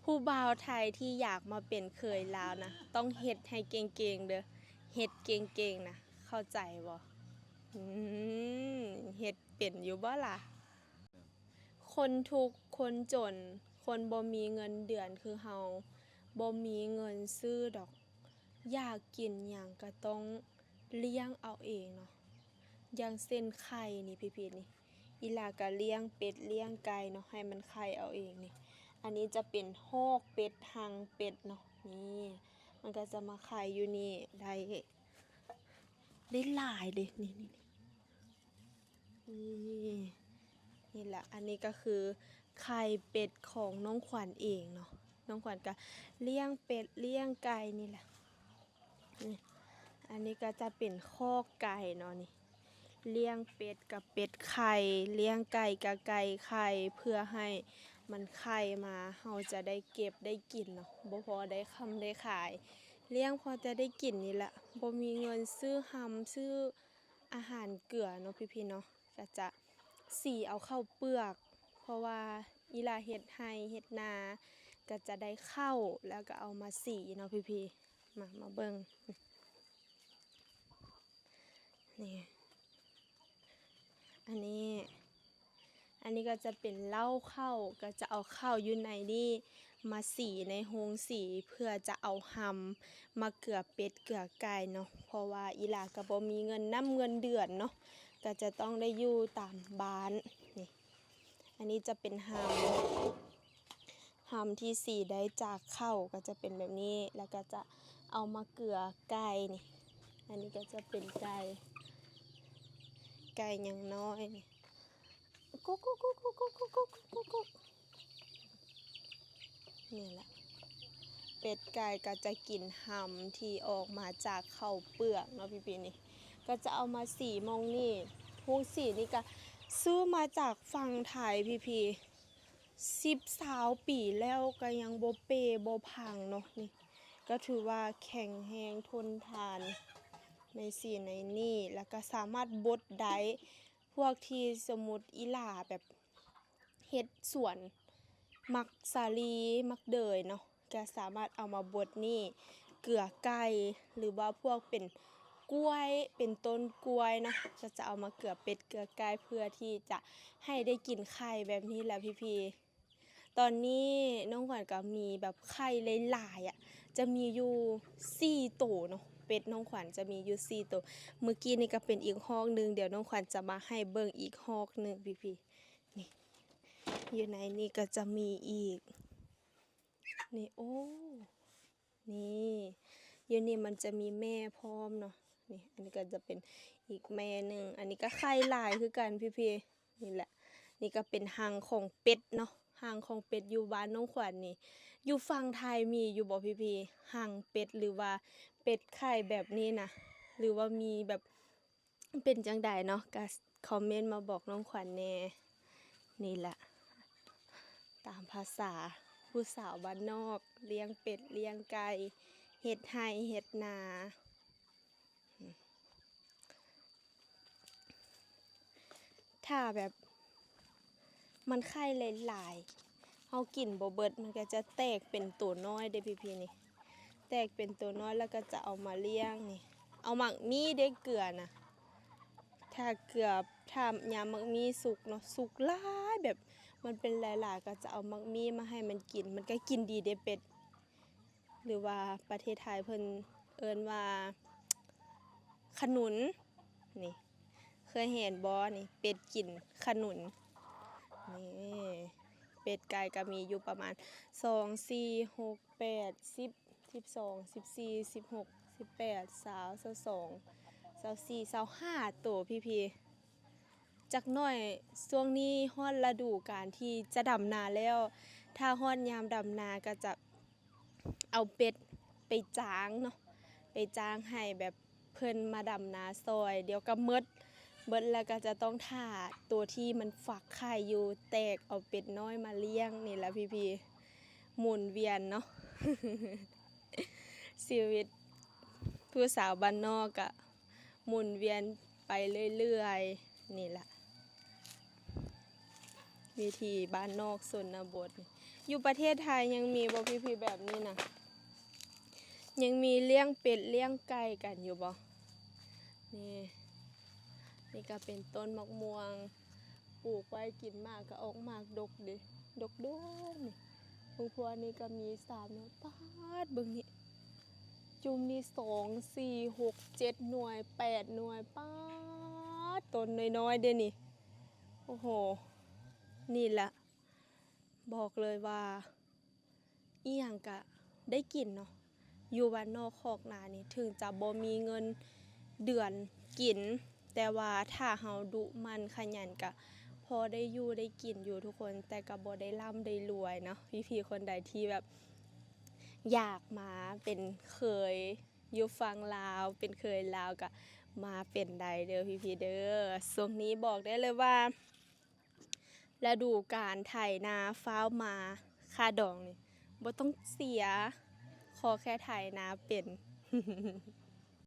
ຜູ້ບ່າວໄທທີ່ຢາກມາເປັນເຂີຍລາວນະ ຕ້ອງເຮັດໃຫ້ເກັ່ງໆເດີ້ ເຮັດເກັ່ງໆນະ ເຂົ້າໃຈບໍ່? ອືມ ເຮັດເປັນຢູ່ບໍ່ລະ? ຄົນທຸກຄົນຈົນ ຄົນບໍ່ມີເງິນເດືອນຄືເຮົາ ບໍ່ມີເງິນຊື້ດອກ ຢາກກິນຫຍັງກະຕ້ອງລ້ຽງເອົາເອງເນາະ ຢ່າງເຊັ່ນໄຂ່ນີ້ ພີ່ໆ ນີ້ ອີ່ຫຼ້າກະລ້ຽງເປັດລ້ຽງໄກ່ເນາະ ໃຫ້ມັນໄຂ່ເອົາເອງນີ້ ອັນນີ້ຈະເປັນຮອກເປັດ ຮັງເປັດເນາະ ນີ້ ມັນກະຈະມາໄຂ່ຢູ່ນີ້ໄດ້ ໄດ້ຫຼາຍເດ້ ນີ້ໆໆ ນີ້ ນີ້ລະ ອັນນີ້ກະຄືໄຂ່ເປັດຂອງນ້ອງຂວັນເອງເນາະ ນ້ອງຂວັນກະລ້ຽງເປັດລ້ຽງໄກ່ນີ້ແຫຼະ ນີ້ ອັນນີ້ກະຈະເປັນຄອກໄກ່ເນາະ ນີ້ ລ້ຽງເປັດກະເປັດໄຂ່ ລ້ຽງໄກ່ກະໄກ່ໄຂ່ ເພື່ອໃຫ້ມັນໄຂ່ມາ ເຮົາຈະໄດ້ເກັບໄດ້ກິນເນາະ ບໍ່ພໍໄດ້ຄ້ຳໄດ້ຂາຍ ລ້ຽງພໍຈະໄດ້ກິນນີ້ລະ ບໍ່ມີເງິນຊື້ຮຳ ຊື້ອາຫານເກືອເນາະ ພີ່ໆ ເນາະ ກະຈະສີເອົາເຂົ້າເປືອກ ເພາະວ່າອີ່ຫຼ້າເຮັດໄຮ່ເຮັດນາ ກະຈະໄດ້ເຂົ້າ ແລ້ວກະເອົາມາສີເນາະ ພີ່ໆ ມາ ມາເບິ່ງ ນີ້ ອັນນີ້ ອັນນີ້ກະຈະເປັນເລົ້າເຂົ້າ ກະຈະເອົາເຂົ້າຢູ່ໃນນີ້ມາສີໃນໂຮງສີ ເພື່ອຈະເອົາຮຳມາເກືອເປັດເກືອໄກ່ເນາະ ເພາະວ່າອີ່ຫຼ້າກະບໍ່ມີເງິນນຳເງິນເດືອນເນາະ ກະຈະຕ້ອງໄດ້ຢູ່ຕາມບ້ານ ນີ້ ອັນນີ້ຈະເປັນຮຳ ຮຳທີ່ສີໄດ້ຈາກເຂົ້າກະຈະເປັນແບບນີ້ ແລ້ວກະຈະເອົາມາເກືອໄກ່ນີ້ ອັນນີ້ກະຈະເປັນໄກ່ ໄກ່ຍັງນ້ອຍນີ້ ກຸກໆໆ ນີ້ລະ ເປັດໄກ່ກະຈະກິນຮຳທີ່ອອກມາຈາກເຂົ້າເປືອກເນາະ ພີ່ໆ ນີ້ ກະຈະເອົາມາສີໝ່ອງນີ້ ໂຮງສີນີ້ກະຊື້ມາຈາກຝັ່ງໄທ ພີ່ໆ ສິບ ຊາວປີແລ້ວກະຍັງບໍ່ເປບໍ່ພັງເນາະ ນີ້ ກະຖືວ່າແຂງແຮງທົນທານ ໃນສີໃນນີ້ ແລ້ວກະສາມາດບົດໄດ້ ພວກທີ່ສົມມຸດອີ່ຫຼ້າແບບເຮັດສວນໝາກສາລີ ໝາກເດີຍເນາະ ກະສາມາດເອົາມາບົດນີ້ເກືອໄກ່ ຫຼືວ່າພວກເປັນກ້ວຍ ເປັນຕົ້ນກ້ວຍເນາະ ກະຈະເອົາມາເກືອເປັດເກືອໄກ່ ເພື່ອທີ່ຈະໃຫ້ໄດ້ກິນໄຂ່ແບບນີ້ແຫຼະ ພີ່ໆ ຕອນນີ້ນ້ອງຂວັນກະມີແບບໄຂ່ຫຼາຍໆ ອະ ຈະມີຢູ່ສີ່ໂຕເນາະ ເປັດນ້ອງຂວັນຈະມີຢູ່ສີ່ໂຕ ມື້ກີ້ນີ້ກະເປັນອີກຮອກໜຶ່ງ ດຽວນ້ອງຂວັນຈະມາໃຫ້ເບິ່ງອີກຮອກໜຶ່ງ ພີ່ໆ ນີ້ ຢູ່ໃນນີ້ກະຈະມີອີກ ນີ້ ໂອ້ ນີ້ ຢູ່ນີ້ມັນຈະມີແມ່ພ້ອມເນາະ ນີ້ ອັນນີ້ກະຈະເປັນອີກແມ່ໜຶ່ງ ອັນນີ້ກະໄຂ່ຫຼາຍຄືກັນ ພີ່ໆ ນີ້ແຫຼະ ນີ້ກະເປັນຮັງຂອງເປັດເນາະ ຮັງຂອງເປັດຢູ່ບ້ານນ້ອງຂວັນນີ້ ຢູ່ຝັ່ງໄທມີຢູ່ບໍ່ ພີ່ໆ ຮັງເປັດ ຫຼືວ່າເປັດໄຂ່ແບບນີ້ນະ ຫຼືວ່າມີແບບ ເປັນຈັ່ງໃດເນາະ ກະຄອມເມັນມາບອກນ້ອງຂວັນແດ່ ນີ້ລະ ຕາມພາສາຜູ້ສາວບ້ານນອກ ລ້ຽງເປັດລ້ຽງໄກ່ ເຮັດໄຮ່ເຮັດນາ ຖ້າແບບ ມັນໄຂ່ຫຼາຍໆ ເຮົາກິນບໍ່ເບິດ ມັນກະຈະແຕກເປັນໂຕນ້ອຍເດ້ ພີ່ໆ ນີ້ ແຕກເປັນໂຕນ້ອຍ ແລ້ວກະຈະເອົາມາລ້ຽງນີ້ ເອົາໝາກມີ້ເດ້ ເກືອນະ ຖ້າເກືອ ຖ້າຍາມໝາກມີ້ສຸກເນາະ ສຸກຫຼາຍ ແບບມັນເປັນຫຼາຍໆ ກະຈະເອົາໝາກມີ້ມາໃຫ້ມັນກິນ ມັນກະກິນດີເດ້ເປັດ ຫຼືວ່າປະເທດໄທເພິ່ນເອີ້ນວ່າຂະໜຸນ ນີ້ ເຄີຍເຫັນບໍ່ນີ້ ເປັດກິນຂະໜຸນ ນີ້ ເປັດໄກ່ກະມີຢູ່ປະມານ ສອງ ສີ່ ຫົກ ແປດ ສິບ ສິບສອງ ສິບສີ່ ສິບຫົກ ສິບແປດ ຊາວ ຊາວສອງ ຊາວສີ່ ຊາວຫ້າໂຕ ພີ່ໆ ຈັກໜ້ອຍ ຊ່ວງນີ້ຮອດລະດູການທີ່ຈະດຳນາແລ້ວ ຖ້າຮອດຍາມດຳນາກະຈະ ເອົາເປັດໄປຈ້າງເນາະ ໄປຈ້າງໃຫ້ແບບເພິ່ນມາດຳນາຊ່ອຍ ດຽວກະໝົດ ໝົດແລ້ວກະຈະຕ້ອງຖ້າໂຕທີ່ມັນຟັກໄຂ່ຢູ່ ແຕກເອົາເປັດນ້ອຍມາລ້ຽງ ນີ້ລະພີ່ໆ ໝູນວຽນເນາະ ຊີວິດຜູ້ສາວບ້ານນອກກະໝູນວຽນໄປເລື້ອຍໆ ນີ້ລະ ວິຖີບ້ານນອກຊົນນະບົດ ຢູ່ປະເທດໄທຍັງມີບໍ່ພີ່ໆ ແບບນີ້ນະ? ຍັງມີລ້ຽງເປັດລ້ຽງໄກ່ກັນຢູ່ບໍ່? ນີ້ ນີ້ກໍເປັນຕົ້ນໝາກມ່ວງ ປູກໄວ້ກິນໝາກກໍອອກໝາກດົກເດ້ ດົກໆ ນີ້. ເບິ່ງພວກນີ້ກໍມີສາມໜ່ວຍ ປາດ ເບິ່ງນີ້ ຈຸ່ມນີ້ ສອງ ສີ່ ຫົກ ເຈັດໜ່ວຍ ແປດໜ່ວຍ ປາດ ຕົ້ນນ້ອຍໆ ເດ້ນີ້. ໂອ້ໂຫ ນີ້ລະ ບອກເລີຍວ່າ ອີ່ຫຍັງກະໄດ້ກິນເນາະ. ຢູ່ບ້ານນອກຄອກນານີ້ ເຖິງຈະບໍ່ມີເງິນເດືອນກິນ ແຕ່ວ່າຖ້າເຮົາດຸໝັ່ນຂະຫຍັນກະພໍໄດ້ຢູ່ໄດ້ກິນຢູ່ທຸກຄົນ, ແຕ່ກະບໍ່ໄດ້ລ່ຳໄດ້ລວຍເນາະ. ພີ່ໆ ຄົນໃດທີ່ແບບຢາກມາເປັນເຂີຍຢູ່ຝັ່ງລາວ ເປັນເຂີຍລາວກະມາເປັນໄດ້ເດີພີ່ໆເດີ. ຊ່ວງນີ້ບອກໄດ້ເລີຍວ່າ ລະດູການໄຖນາຟ້າວມາ ຄ່າດອງນີ້ບໍ່ຕ້ອງເສຍ ຂໍແຄ່ໄຖນາເປັນ.